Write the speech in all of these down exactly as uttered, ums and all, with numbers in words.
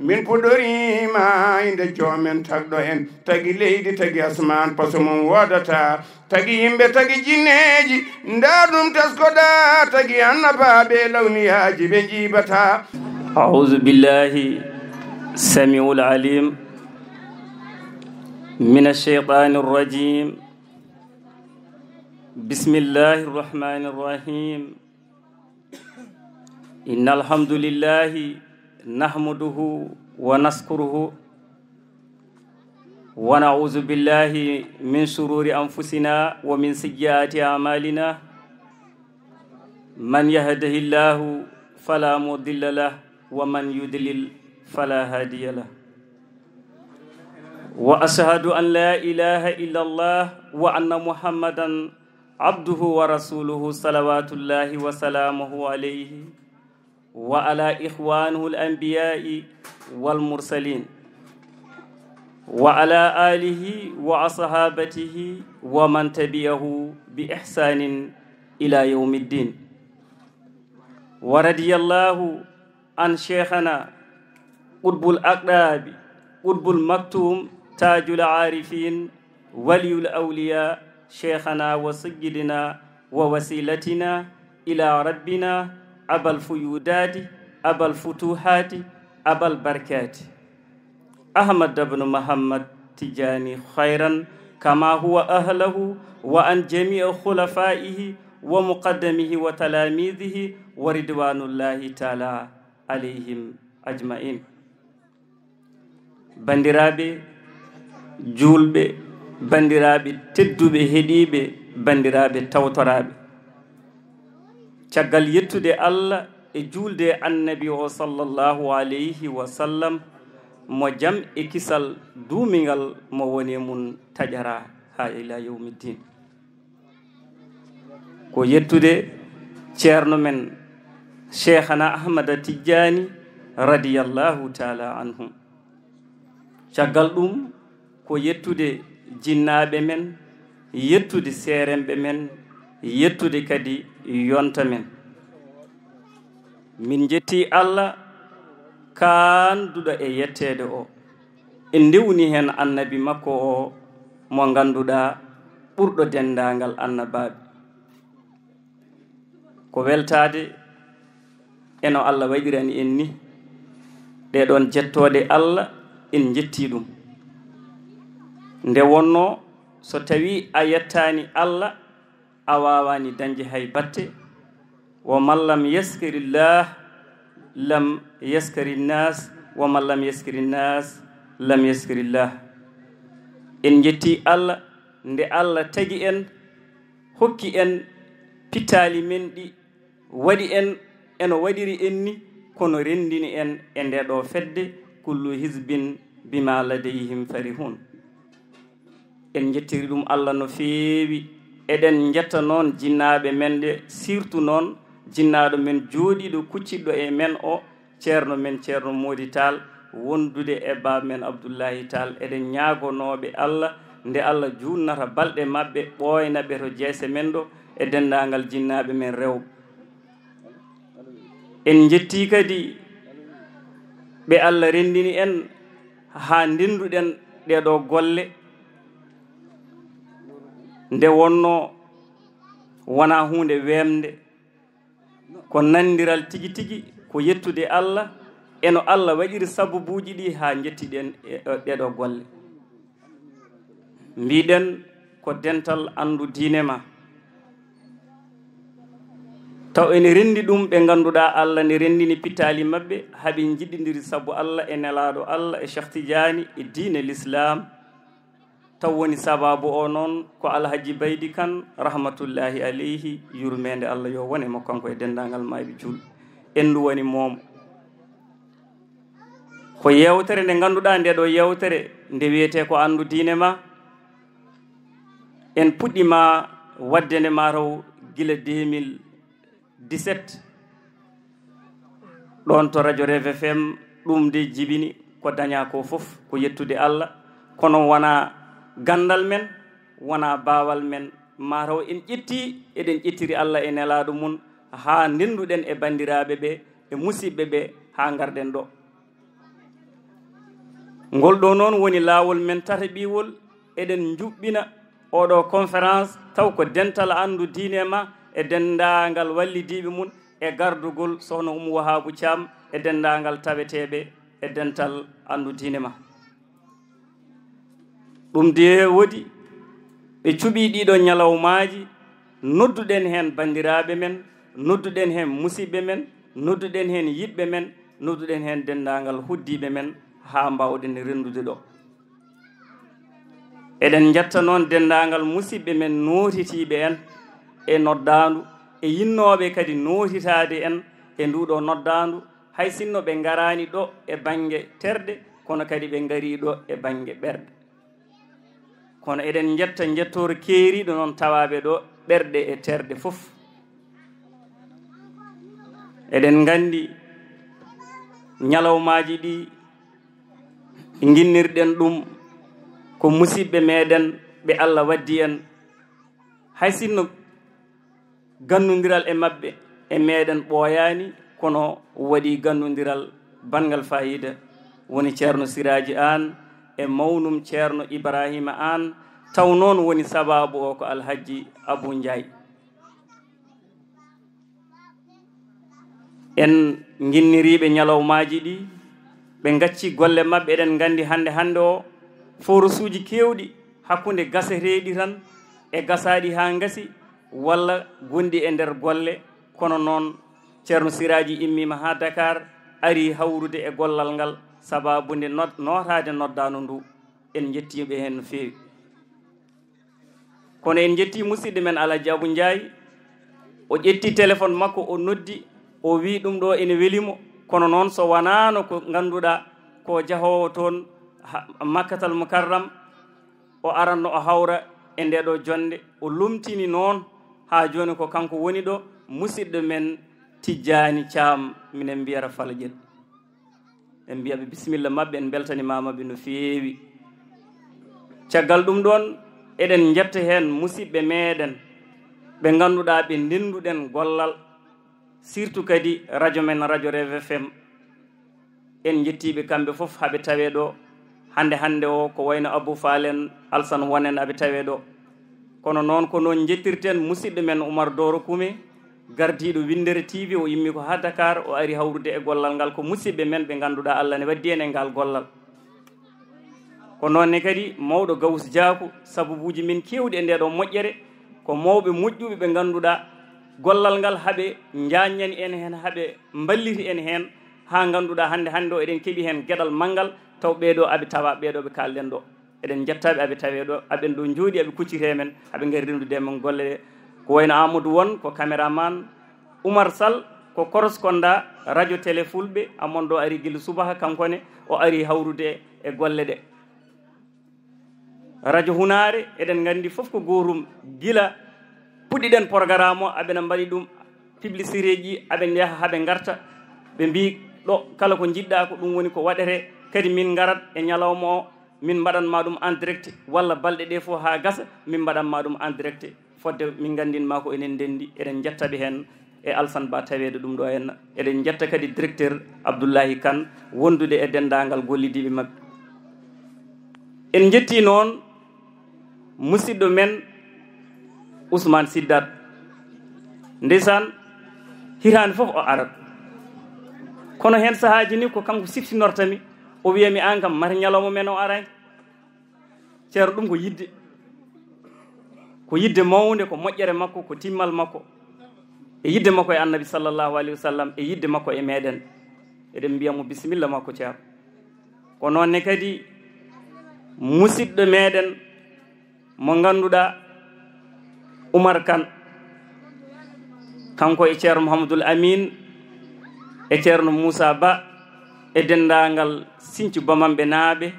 Min puɗɗoriima innde joomen tagɗo en, tagi leydi, tagi asmaan, paso mum woodata, tagi yimɓe, tagi jinneeji, ndaa ɗum teskoɗaa, tagi annabaaɓe lawniyaaji ɓe njiibataa. أعوذ بالله السميع العليم من الشيطان الرجيم. بسم الله الرحمن الرحيم. إن الحمد لله نحمده ونشكره ونعوذ بالله من شرور أنفسنا ومن سيئات أعمالنا. من يهده الله فلا مضل له ومن يضلل فلا هادي له. وأشهد أن لا إله إلا الله وأن محمدا عبده ورسوله صلوات الله وسلامه عليه وعلى إخوانه الأنبياء والمرسلين وعلى آله وأصحابه ومن تبعه بإحسان إلى يوم الدين. ورضي الله عن شيخنا قطب الأقطاب، قطب المكتوم، تاج العارفين، ولي الأولياء، شيخنا وسيدنا ووسيلتنا إلى ربنا، أبا الفيوضات، أبا الفتوحات، أبا البركات، أحمد بن محمد تجاني خيرا كما هو أهله، وعن جميع خلفائه ومقدمه وتلاميذه ورضوان الله تعالى عليهم أجمعين. Banndiraaɓe juulɓe, banndiraaɓe tedduɓe heɗiiɓe, banndiraaɓe tawtoraaɓe, caggal yettude Allah e juulde e Annabi o sallallahu alayhi wa sallam, mo jam e kisal duumingal mo woni e mum taƴara haa ila yawmiddin. Ko yettude ceerno men Cheikhana Ahmada Tijjaani radiyallahu taala anhu. Caggal ɗum ko yettude jinnaaɓe men, yettude seeremɓe men, yettude kadi yonta men. Min njetti Allah kaanduɗo e yetteede o. En ndewni heen Annabi makko o mo ngannduɗaa ɓurɗo denndaangal annabaaɓe. Ko weltaade e no Allah waɗirani en ni. Ɗee ɗoon jettooɗe Allah, en njetti ɗum. Nde wonnoo so tawii a yettaani Allah, a waawaani dañde hay batte. Wa man lam yaskirillah lam yaskirinnas, wa man lam yaskirinnas lam yaskirillah. En njetti Allah nde Allah tagi en, hokki en pittaali men ɗi, waɗi en eno waɗiri en ni, kono renndini en e nde ɗo fedde, kullu hizbin bima ladayhim farihun. En njettiri ɗum Allah no feewi. Eɗen njetta noon jinnaaɓe men ɓe, surtout noon jinnaaɗo men jooɗiiɗo kucciɗɗo e men o, ceerno men, ceerno Moodi Taal, wondude e baaba men Abdullahi Taal. Eɗen ñaagonooɓe Allah, nde Allah juutnata balɗe maɓɓe, ɓooyna ɓe to jeese men ɗo, e denndaangal jinnaaɓe men rewɓe. En njettii kadi ɓe Allah renndini en haa ndennduɗen ɗee ɗoo golle, nde wonnoo wonaa huunde weemnde, ko nanndiral tigi tigi, ko yettude Allah e no Allah waɗiri sababuuji ɗi haa njettiɗen e, e ɗee ɗoo golle. Mbiɗen ko dental anndu diine ma. Taw ene renndi ɗum ɓe ngannduɗaa Allah ne renndini pittaali maɓɓe, haa ɓe njiɗindiri sabu Allah e nelaaɗo Allah e Cheikh Tidiane e diine l'Islam. Taw woni sababu o noon ko Alhaji Baydi Kan, rahmatullahi aleyhi, yurmeende Allah yo won e mo kanko e denndaangal maayɓe juulɓe. En ndu woni moomo. Ko yeewtere nde ngannduɗaa, nde ɗo yeewtere nde wiyetee ko anndu diine ma. En puɗɗiima waɗde nde mataw gila deux mille dix-sept, ɗoon to radio Rêve F M. Ɗum nde jibini, ko dañaa ko fof ko yettude Allah, kono wonaa ganndal men, wonaa baawal men. Mataw en ƴetti, eɗen ƴettiri Allah e nelaaɗo mum, haa ndennduɗen e banndiraaɓe ɓe, e musiɓɓe ɓe, haa ngarɗen ɗo. Ngol ɗoo noon woni laawol men tataɓiwol. Eɗen njuɓɓina oɗo conférence taw ko dental anndu diine ma e denndaangal wallidiiɓe mum e gardugol Sohna Umu Wahaabu Caam e denndaangal taweteeɓe e dental anndu diine ma. Ɗum de woodi ɓe cuɓii ɗiɗo ñalawmaaji, nodduɗen heen banndiraaɓe men, nodduɗen heen musiɓɓe men, nodduɗen heen yiɗɓe men, nodduɗen heen denndaangal hoddiiɓe men haa mbaawɗen renndude ɗo. Eɗen njetta noon denndaangal musiɓɓe men nootitiiɓe en e noddaandu e yinnooɓe kadi nootitaade en e nduuɗo noddaandu, hay sinno ɓe ngaraani ɗo e bannge terɗe, kono kadi ɓe ngarii ɗo e bannge ɓerɗe. Kono eɗen njetta njettoor keeriiɗo noon tawaaɓe ɗo ɓerɗe e terɗe fof. Eɗen nganndi ñalawmaaji ɗi nginnirɗen ɗum ko musiɓɓe meɗen ɓe Allah waddi en, hay sinno gannundiral e maɓɓe e meɗen ɓooyaani, kono waɗi gannundiral banngal faayiida, woni Ceerno Siraaji Aan e mawnum Ceerno Ibraahiima Aan, taw noon woni sabaabu o ko Alhajji Abuu Njaay. En nginniriiɓe ñalawmaaji ɗi, ɓe ngacci golle maɓɓe. Eɗen nganndi hannde hannde o, forosuuji keewɗi hakkunde gaseteeɗi tan e gasaaɗi haa ngasi, walla gonɗi e nder golle. Kono noon, Ceerno Siraaji immiima haa Dakar, ari hawrude e gollal ngal, sabaabu nde nod-, nootaade noddaandu ndu. En njettii ɓe heen no feewi. Kono en njettii musidɗo men Alhaji Abu Njaay, o ƴetti téléphone makko, o noddi, o wii ɗum ɗo ene weli mo. Kono noon, so wanaano ko ngannduɗaa ko jahoowo toon ha-, Makkatal Mukarram, o aranno o hawra e nde ɗo jonnde, o lomtini noon haa jooni ko kanko woni ɗo, musidɗo men Tijjaani Caam, minen mbiyata Fala Ƴel. En mbiya ɓe bisimilla maɓɓe, en mbeltanimaama ɓe no feewi. Caggal ɗum ɗoon, eɗen njetta heen musiɓɓe meɗen ɓe ngannduɗaa ɓe ndennduɗen gollal, surtout kadi radio men, radio Rêve F M. En njettii ɓe kamɓe fof haa ɓe tawee ɗo. Hannde hannde o, ko wayno Abou Fall en, Alsan Wan en, aɓe tawee ɗo. Kono noon, ko noon njettirten musidɗo men Oumar Doro Kume, gardiiɗo Winndere T V, o immi ko haa Dakar, o ari hawrude e gollal ngal. Ko musidɓe men ɓe ngannduɗaa Allah ne waddi en e ngal gollal. Ko noon ne kadi mawɗo Gawus Jaaku, sababuuji men keewɗi e ndee ɗoo moƴƴere, ko mawɓe moƴƴuɓe ɓe ngannduɗaa gollal ngal, haa ɓe njaññani en heen, haa ɓe mballiti en heen, haa ngannduɗaa hannde hannde o eɗen keɓi heen geɗal manngal, taw ɓee ɗoo aɓe tawa, ɓee ɗoo ɓe kaalɗen ɗo. Eɗen njettaɓe aɓe tawe ɗo, aɓen ɗo njooɗi, aɓe kucciti e men, aɓe ngari renndude e men golle ɗe. Ko wayno Amadou Won, ko caméraman, Oumar Sall, ko correspondant radio télé fulɓe, amon ɗo ari gila subaka, kanko ne o ari hawrude e golle ɗe. Radio Hunaare, eɗen nganndi fof ko goorum, gila puɗɗiɗen programme o, aɓena mbaɗi ɗum publicité ji, aɓe njaha haɓe ngarta, ɓe mbi ɗo kala ko njiɗɗa ko ɗum woni ko waɗete, kadi min ngarat e ñalawma o, min mbaɗan ma ɗum en direct, walla balɗe ɗe fof haa gasa, min mbaɗan ma ɗum en direct. Fodde min nganndin ma ko enen ndenndi, eɗen njetta ɓe heen e Alsan Ba taweede ɗum ɗo henna. Eɗen njetta kadi directeur Abdoullahi Kane wondude e denndaangal gollidiiɓe maɓɓe. En njetti noon musidɗo men Ousmane Siddat. Ndeysaan, hitaande fof o arat. Kono heen sahaaji ni ko kanko siftinorta mi, o wiya mi, "Aan kam, mata ñalawma men o araani." Ceerno, ɗum ko yidde. Ko yidde mawnde, ko moƴƴere makko, ko timmal makko. E yidde makko e Annabi sallallahu alayhi wa sallam, e yidde makko e meɗen. Eɗen mbiya mo bisimilla makko, Ceerno. Ko noon ne kadi musidɗo meɗen mo ngannduɗaa, Oumar Kane, kanko e Ceerno Mouhamadoul Amine, e Ceerno Moussa Ba, e denndaangal Sinthiou Bamambé naaɓe.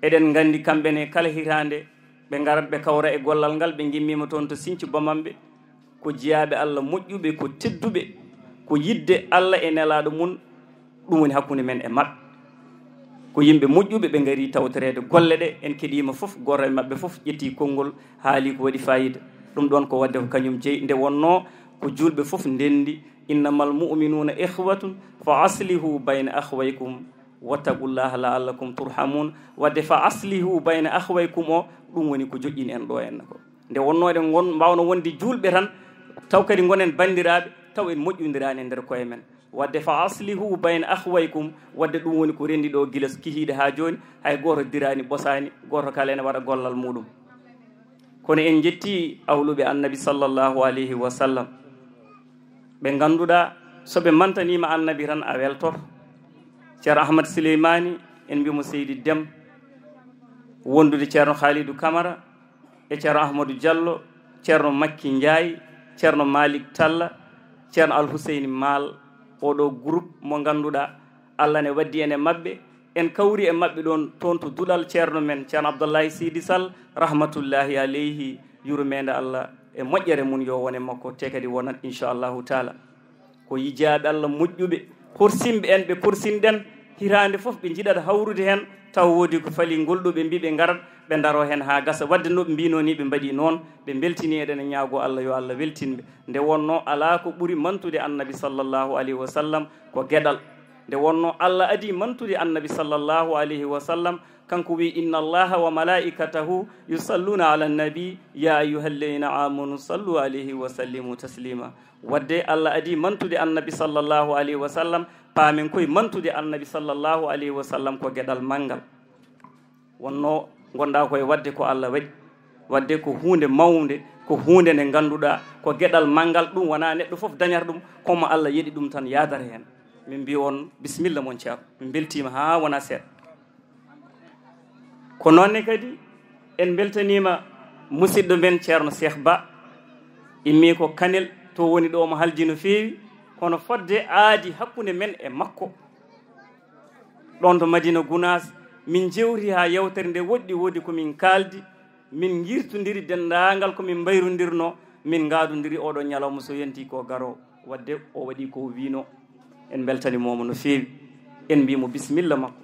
Eɗen nganndi kamɓe ne kala hitaande ɓe ngarat ɓe kawra e gollal ngal, ɓe ngimmiima toon to Sinthiou Bamambé. Ko jiyaaɓe Allah moƴƴuɓe, ko tedduɓe, ko yidde Allah e nelaaɗo mum, ɗum woni hakkunde men e maɓɓe. Ko yimɓe moƴƴuɓe, ɓe ngari tawtoreede golle ɗe. En keɗiima fof, gooto e maɓɓe fof ƴetti konngol, haali ko waɗi faayiida. Ɗum ɗoon ko waɗde ko kañum jeyi. Nde wonnoo ko juulɓe fof ndenndi, "Innamal mu'minuuna ikhwatun fa aslihu bayna akhwaykum." "Wattaqullaha la'allakum turhamun." Wadde "fa aslihu bayna akhwaykum" o, ɗum woni ko joƴƴini en ɗo en ko. Nde wonno eɗen ngon-, mbawno wonde julɓe tan, taw kadi ngonen banndiraaɓe, taw en moƴƴondirani e nder koye men. Wadde "fa aslihu bayna akhwaykum", wadde ɗum woni ko rendi ɗo gila kihiiɗe ha jooni, hay gooto diraani, ɓosaani, gooto kala ene waɗa gollal muɗum. Kono en njetti awluɓe Annabi sallallahu alayhi wa sallam, ɓe ngannduɗaa so ɓe mantaniima Annabi tan a weltoto. Ceerno Ahmad Sileymaani, en mbiya mo Seydi Dem, wondude Ceerno Khalidou Camara e Ceerno Ahmadou Diallo, Ceerno Makki Ndiaye, Ceerno Malick Talla, Ceerno Al Huseyni Maal, oɗo groupe mo ngannduɗaa Allah ne waddi en e maɓɓe. En kawri e maɓɓe ɗon, toon to duɗal ceerno men, Ceerno Abdoulaye Sidi Sall, rahmatullahi aleyhi, yurmeende Allah e moƴƴere mum yo won e makko, te kadi wonat, inchallahu taala. Ko yijaaɓe Allah moƴƴuɓe, horsinɓe en ɓe porsinɗen, hitaande fof ɓe njiɗat hawrude heen, taw woodi ko fali ngol ɗo ɓe mbi ɓe ngarat, ɓe ndaro heen haa gasa. Wadde no ɓe mbino ni, ɓe mbaɗi noon, ɓe mbeltini, eɗen ñaago Allah yo Allah weltin ɓe. Nde wonno alaa ko ɓuri mantude Annabi sallallahu alayhi wa sallam ko geɗal. Nde wonno Allah adi mantude Annabi sallallahu alayhi wa sallam, kanko wi, "Inna Allaha wa malaikatahu yusalluna ala nabi, ya ayyuhalladhina amanu sallu alayhi wa sallimu taslima." Wadde Allah adi mantude Annabi sallallahu alayhi wa sallam, paamen koye mantude Annabi sallallahu alayhi wa sallam ko geɗal manngal. Wonno ngonɗaa koye wadde ko Allah waɗi. Wadde ko huunde mawnde, ko huunde nde ngannduɗaa ko geɗal manngal, ɗum wonaa neɗɗo fof dañata ɗum, ko mo Allah yeɗi ɗum tan yaadata heen. Min mbiya on bisimilla mon ceerno, min mbeltiima haa wona seeɗa. Ko noon ne kadi en mbeltaniima musidɗo men Ceerno Cheikh Ba, immi ko Kanel, to woni ɗo mo halji no feewi, kono fodde aadi hakkunde men e makko. Ɗon to Madina Gunaas, min jewti haa yewtere nde woɗɗi, woodi ko min kaaldi, min ngirtondiri denndaangal ko min mbayrondirno, min ngaadondiri oɗo ñalawma so yonti ko garo. Wadde o waɗi ko wino, en mbeltanimomo no feewi, en mbimo bisimilla makko.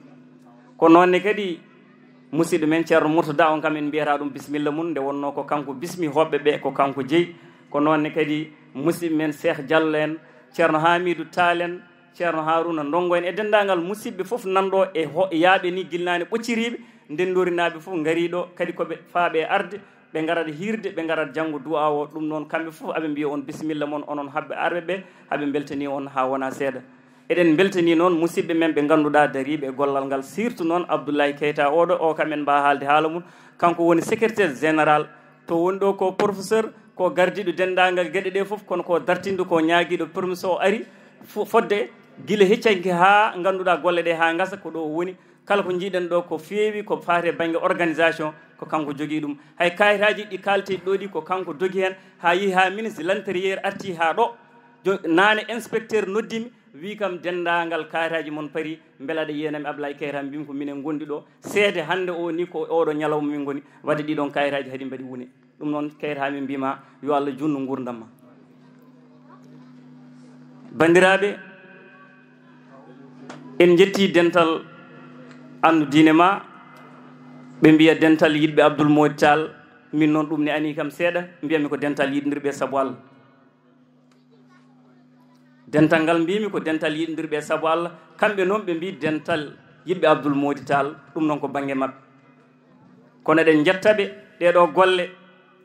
Ko noon ne kadi musidɗo men Ceerno Murtada, on kam en mbiyata ɗum bisimilla mum, nde wonno ko kanko bismi hoɓɓe ɓe, ko kanko jeyi. Ko noon ne kadi musidɗo men Cheikh Diallo en, Ceerno Hamidou Tall en, Ceerno Haruna Ndongo en e denndaangal musidɓe fof nanɗo e ho-, yaaɓe ni gilnaani ɓocciriiɓe, ndenndorinaaɓe fof ngariiɗo kadi ko ɓe faaɓe arde, ɓe ngarat hiirde, ɓe ngarat janngo du'a o. Ɗum noon kamɓe fof aɓe mbiya on bisimilla mon, onon haɓɓe arɓe ɓe, haɓe mbeltani on haa wona seeɗa. Eɗen mbeltani noon musidɓe men ɓe ngannduɗaa dariiɓe e gollal ngal, surtout noon Abdoulaye Keita oɗo, o kam en mbaa haalde haala mum, kanko woni secrétaire général, to woni ɗo ko professeur, ko gardiiɗo denndaangal geɗe ɗe fof, kono ko dartinɗo, ko ñaagiiɗo permission o ari fo-, fodde gila heccanke haa ngannduɗaa golle ɗe haa ngasa ko ɗo o woni. Kala ko njiiɗen ɗo ko feewi ko faati e bannge organisation, ko kanko jogii ɗum. Hay kayitaaji ɗi kaalteɗi ɗo ɗi ko kanko dogi heen, haa yehi haa ministre de l'intérieur arti haa ɗo. Jo-, naane inspecteur noddimi, wi kam denndaangal kayitaaji mon pari, mbela aɗa yiyanami Ablaye Keita, mbimi ko minen ngondi ɗo. Seede hannde o ni ko oɗo ñalawma min ngoni, wadde ɗiɗon kayitaaji haɗi mbaɗi wune. Ɗum noon, kayre haa min mbima yo Allah junnu nguurndam ma. Banndiraaɓe, en njetti dental anndu diine ma, ɓe mbiya dental yiɗɓe Abdoul Mody Tall, min noon ɗum ne ani kam seeɗa, mbiyami ko dental yiɗndirɓe sabu Allah. Dental ngal mbimi ko dental yiɗndirɓe sabu Allah, kamɓe noon ɓe mbi dental yiɗɓe Abdoul Mody Tall, ɗum noon ko bannge maɓɓe. Kono eɗen njetta ɓe, ɗee ɗoo golle,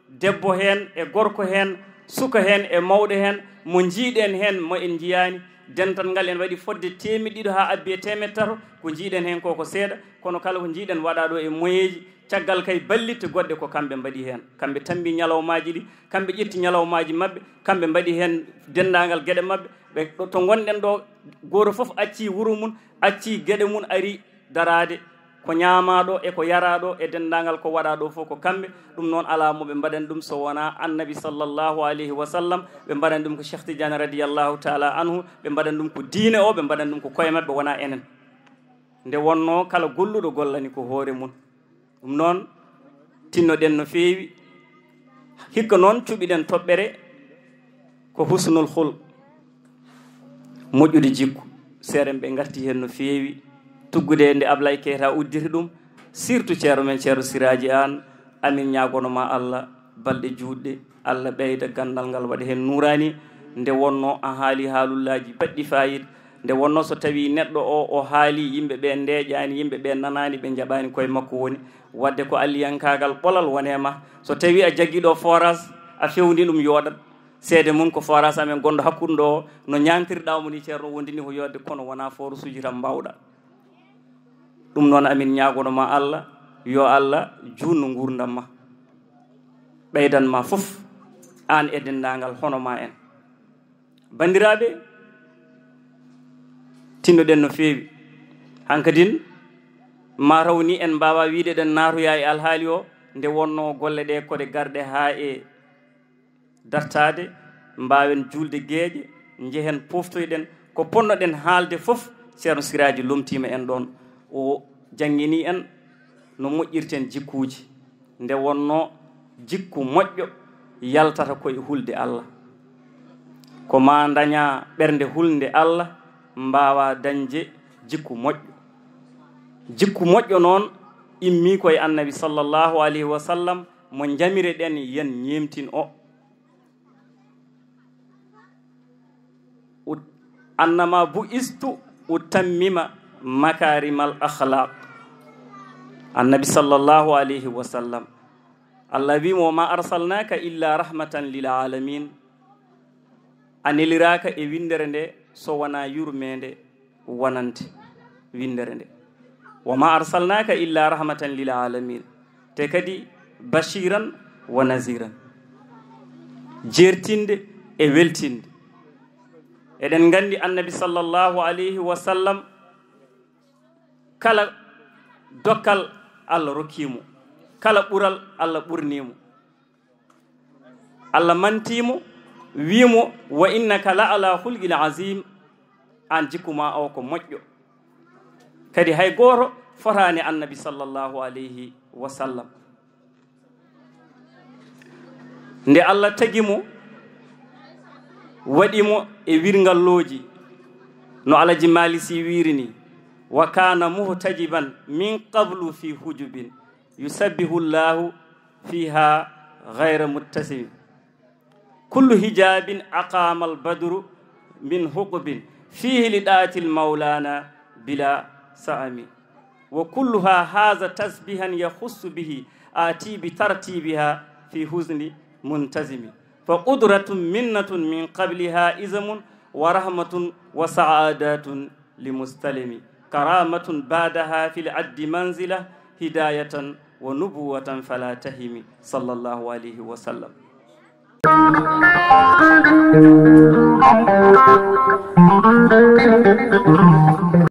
debbo heen e gorko heen, suka heen e mawɗo heen, mo njiiɗen heen, mo en njiyaani. Dental ngal en waɗi fodde teemeɗɗe ɗiɗo haa abbi e teemeɗɗe tato, ko njiiɗen heen ko, ko seeɗa, kono kala ko njiiɗen waɗaa ɗo e moyeeji, caggal kay ballitte goɗɗe ko kamɓe mbaɗi heen. Kamɓe tammbi ñalawmaaji ɗi, kamɓe ƴetti ñalawmaaji maɓɓe, kamɓe mbaɗi heen denndaangal geɗe maɓɓe. Ɓe ɗo, to ngonɗen ɗo, gooto fof accii wuro mum, accii geɗe mum, ari daraade. Ko ñaamaaɗo e ko yaraaɗo e denndaangal ko waɗaaɗo fof ko kamɓe. Ɗum noon alaa mo ɓe mbaɗani ɗum so wonaa Annabi sallallahu alayhi wa sallam, ɓe mbaɗani ɗum ko Cheikh Tidiane radiyallahu taala anhu, ɓe mbaɗani ɗum ko diine o, ɓe mbaɗani ɗum ko koye maɓɓe, wonaa enen. Nde wonnoo kala golluɗo gollani ko hoore mum. Ɗum noon, tinnoɗen no feewi. Hikka noon, cuɓiɗen toɓɓere ko husnul khul, moƴƴude jikku. Seeɗen ɓe ngarti heen no feewi. Tuggude nde Ablaye Keita udditi ɗum, surtout ceerno men, Ceerno Siraaji Aan, amin ñaagono ma Allah balɗe juutɗe, Allah ɓeyda ganndal ngal, waɗa heen nuuraani. Nde wonnoo a haali haalullaaji baɗɗi faayida, Nde wonnoo so tawii neɗɗo o, o haalii, yimɓe ɓe ndeeƴaani, yimɓe ɓe nanaani, ɓe njaɓaani, koye makko woni. Waɗde ko alliyankaagal ɓolal wonee ma. So tawii a jaggiiɗo forage, a fewni ɗum, yooɗat. Seede mum ko forage amen gonɗo hakkunde ɗo, no ñaantirɗaa mo ni, Ceerno, wondini ko yooɗde, kono wonaa forage uji tan mbaawɗa. Ɗum noon, amin ñaagono ma Allah, yo Allah juutnu nguurndam ma, ɓeydan ma fof, aan e denndaangal hono ma en. Banndiraaɓe, tinnoɗen no feewi. Hankadin, ma raw ni en mbaawa wiyde eɗen naatoya e alhaali o, nde wonnoo golle ɗe ko ɗe garɗe haa e dartaade, mbaawen juulde geeƴe, njehen poftoyɗen ko ponnoɗen haalde fof. Ceerno Siraaji lomtiima en ɗoon, o janngini en no moƴƴirten jikkuuji. Nde wonnoo jikku moƴƴo yaltata ko e hulde Allah. Ko ma ndaña ɓernde hulnde Allah, mbaawa dañde jikku moƴƴo. Jikku moƴƴo noon immii ko e Annabi sallallahu alayhi wa sallam, mo njamireɗen yen ñeemtin o. Ut-, "Annama bu'istu utammima makarimal akhlaq." Annabi sallallahu alayhi wa sallam, Allah wi mo, "Wa ma arsalnaka illa rahmatan lil alamin." A neliraaka e winndere nde so wonaa yurmeende wonande winndere nde. "Wa ma arsalnaka illa rahmatan lil alamin." Te kadi bashiran wa naziran. Jeertinde e weltinde. Eɗen nganndi Annabi sallallahu alayhi wa sallam, kala dokkal Allah rokkiimo, kala ɓural Allah ɓurniimo. Allah mantiimo, wiimo, "Wa innaka la ala khulqin azim." Aan jikku ma o ko moƴƴo. Kadi hay gooto fotaani Annabi sallallahu alayhi wa sallam. Nde Allah tagi mo, waɗi mo e wirngallooji, no Alaji Maali Si wiiri ni, "Wa kana muhtajiban min qablu fi hujubin, yusabbihu Allahu fiha ghayra muttasimi." "Kullu hijabin aqama al-badru min huqubin, fihi li da'atil maulana bila sa'ami. Wa kulluha haza tasbihan yakhussu bihi, ati bi tartibiha fi huzni muntazimi. Fa qudratun minnatun min qabliha izamun, wa rahmatun wa sa'adatun li mustalimi. Karamatun ba'daha fil addi manzila, hidayatan wa nubuwatan fala tahimi." Sallallahu alayhi wa sallam.